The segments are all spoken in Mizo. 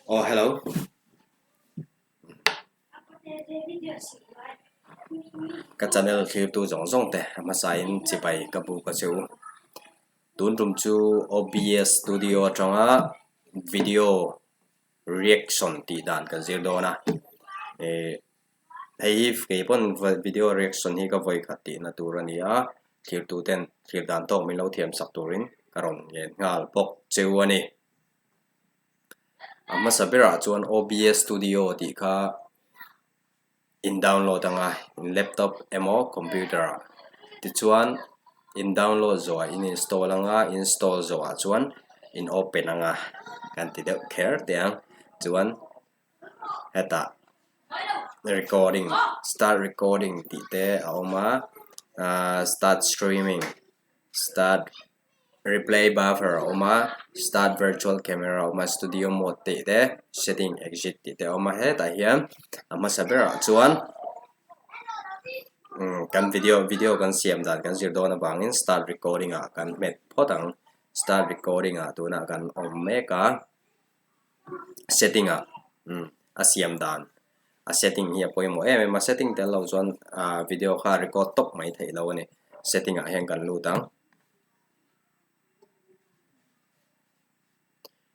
Aw hello. Ka channel thlirtu zawng zawng te a hmasa in chibai ka buk a che u. Tun tum chu OBS studio atanga video reaction tih dan kan zir dawn a. Ehh hei hi kei pawn video reaction hi ka vawi khat tihna tur a ni a, thlirtu ten thlir dan tawk min lo thiam sak turin ka rawn ngen nghal bawk che u a ni. A hmasa berah chuan OBS Studio tih kha in download ang a, in laptop emaw computer ah. Tichuan in download zawhah in install ang a, install zawhah chuan in open ang a, kan ti deuh kher teh ang. Chuan hetah recording start recording tih te a awm a, ahh start streaming start. Replay buffer a awm a, start virtual camera a awm a, studio mode tih te, setting exit tih te a awm a, hetah hian a hmasa berah chuan umm kan video video kan siam dan kan zir dawn avangin start recording ah kan hmet phawt ang, start recording ah tunah kan awm mek a, setting ah umm a siam dan a setting hi a pawimawh em em a, setting tel lo chuan ah video kha record tawp mai theih lo a ni, setting ah hian kan lut ang.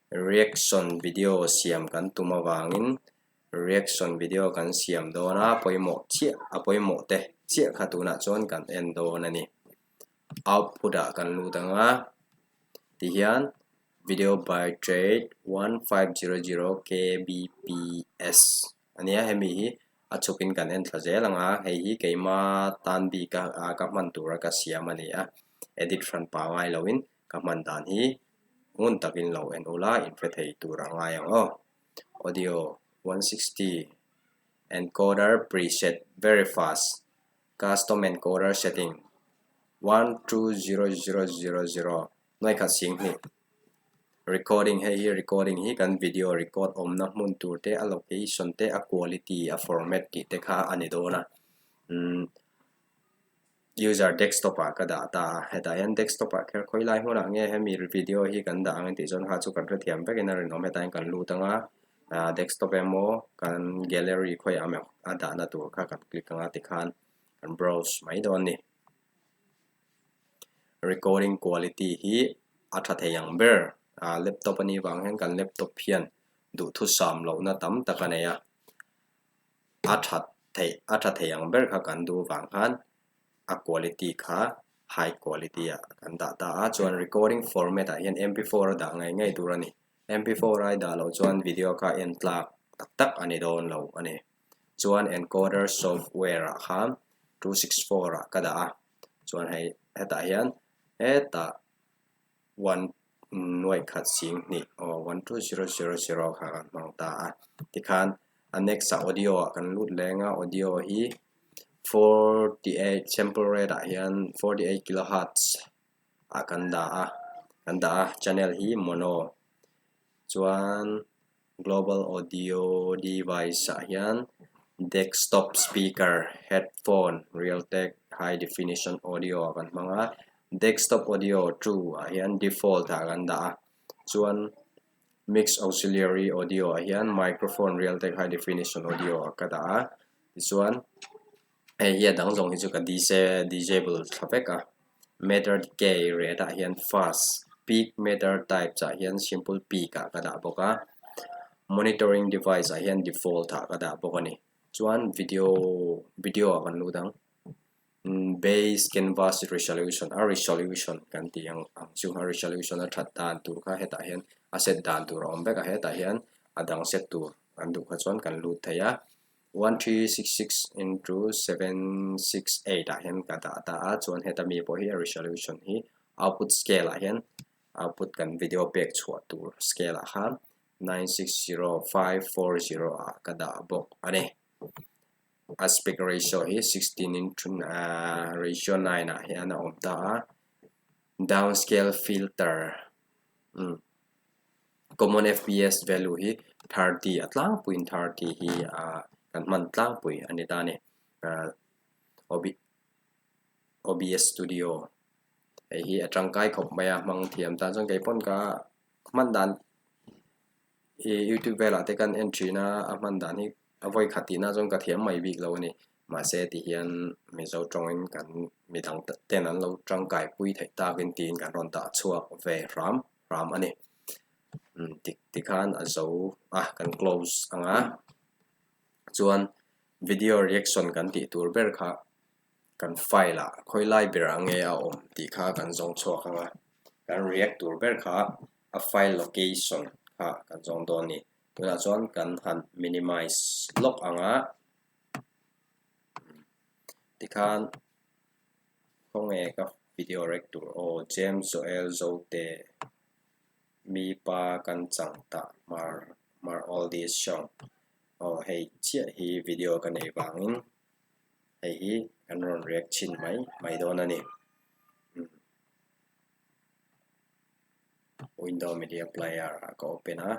Reaction video siam kan tum avangin reaction video kan siam dawn a pawimawh chiah a pawimawh te chiah kha tunah chuan kan en dawn a ni. Output ah kan lut ang a tihian video bitrate 1500 kbps a nia hemi hi a chhukin kan en thla zel ang a, hei hi keima tan bik a ka hman tura ka siam a ni a, edit hran pah ngai loin ka hman dan hi ngun takin lo en ula in hre thei tur a ngai ang aw. Audio 160 encoder preset very fast custom encoder setting 120000 Nuaikhat sing hnih Recording Hei hi recording hi kan video record awmna hmun tur te, a location te, a quality, a format tih te kha a ni dawn a. Umm user desktop ah ka dah ta a, hetah hian desktop ah kher khawi lai hmunah nge hemi video hi kan dah ang tih chuan kha chu kan hrethiam vekin a rinawm hetah hian kan lut ang a, ah desktop emaw kan gallery khawiah emaw a dahna tur kha kan click ang a tikhan kan browse mai dawn a ni. Recording quality hi a tha thei ang ber ah laptop a nih vang hian kan laptop hian duhthusam lohna tam tak a nei a, a that theih a tha thei ang ber kha kan duh vang khan a quality kha high quality ah kan dah ta a chuan recording format ah hian mp4 a dah ngei ngei tur a ni mp4 a i dah loh chuan video kha en tlak tak tak a ni dawn lo a ni. Chuan encoder software ah khan 264 ah ka dah a chuan hei hetah hian hetah one nuaih khat sing hnih aw 12000 kha kan hmang ta a tikhan a next ah audio ah kan lut leng a audio hi 48 sample rate ah hian 48 kilohertz ah kan dah a kan dah a channel hi mono chuan Global Audio Device ah hian Desktop Speaker, Headphone, Realtek High Definition Audio ah kan hmang a, Desktop Audio True ah hian Default ah kan dah a, chuan Mix Auxiliary Audio ah hian Microphone Realtek High Definition Audio ah ka dah a, tichuan hei hi a dang zawng hi chu ka disable thla vek a meter decay rate ah hian fast peak meter types ah hian simple peak ah ka dah bawk a monitoring device ah hian default ah ka dah bawk a ni chuan video video ah kan lut ang base canvas resolution a resolution kan tih ang ang chu a resolution a that dan tur kha hetah hian a set dan tur a awm vek a hetah hian a dang set tur kan duh kha chuan kan lut thei a. 1366 into 768 ah hian ka dah ta a chuan heta mi pawh hi a resolution hi output scale ah hian output kan video pek chhuah tur scale ah khan 960540 ah ka dah bawk a ni. Aspect ratio hi 16 into ratio 9 ah hian a awm ta a downscale filter umm Common FPS value hi 30 a tlangpuiin 30 hi ah kan hman tlangpui a ni ta a ni. Ah OBS Studio hei hi a tangkai khawp mai a hmang thiam tan chuan kei pawn ka hman dan YouTube velah te kan en thin a, a hman dan hi a vawi khat tihna chuan ka thiam mai bik lo a ni. Mahse ti hian Mizo tawngin kan midang ten an lo tangkai pui theih takin tiin kan rawn dah chhuak ve hram hram a ni. Tik tikhan a zo a kan close ang a, chuan video reaction kan tih tur ber kha kan file ah khawi lai ber ah nge a awm tih kha kan zawng chhuak ang a, kan react tur ber kha a file location kha kan zawng dawn a ni. Tunah chuan kan han minimize lawk ang a, tikhan khawnge ka video react tur aw James Joel Zote mi pa kan chang tah mar mar all this song aw hei chiah hi video ka neih vangin hei hi kan rawn react chhin mai mai dawn a ni. Window media player ah ka open a.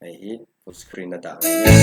Hei hi full screen a dah ngei ngei.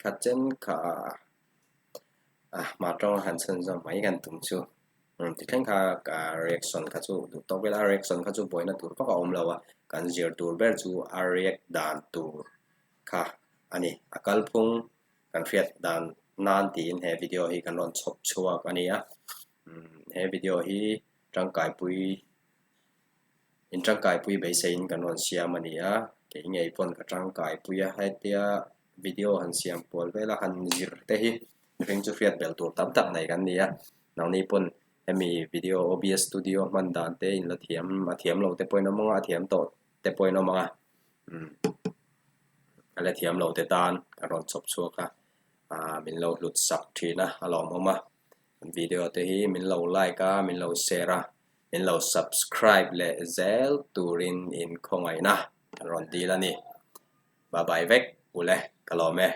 Khat chen kha a hma tawng han chhun zawm mai kan tum chu tithleng kha ka reaction kha chu duh tawk ila a reaction kha chu buaina tur vak a awm lo a kan zir tur ber chu a react dan tur kha a ni a kalphung kan hriat dan nan tiin he video hi kan rawn chhawp chhuak a ni a he video hi tangkaipui in tangkaipui beiseiin kan rawn siam a ni a kei ngei pawn ka tangkaipui a hetia video han siam kual vel a han zir te hi mihring chu hriat belh tur tam tak nei kan ni a nangni pawn hemi video OBS studio hman dan te in la thiam a thiam lo te pawhin awm ang a a thiam tawh te pawhin awm ang a umm a la thiam lo te tan kan rawn chhawp chhuak a ah min lo hlut sak thin a a lawmawm a video te hi min lo like a min lo share a min lo subscribe leh zel turin in khawngaihna kan rawn dil a ni. Bye bye vek ule ka lawm e.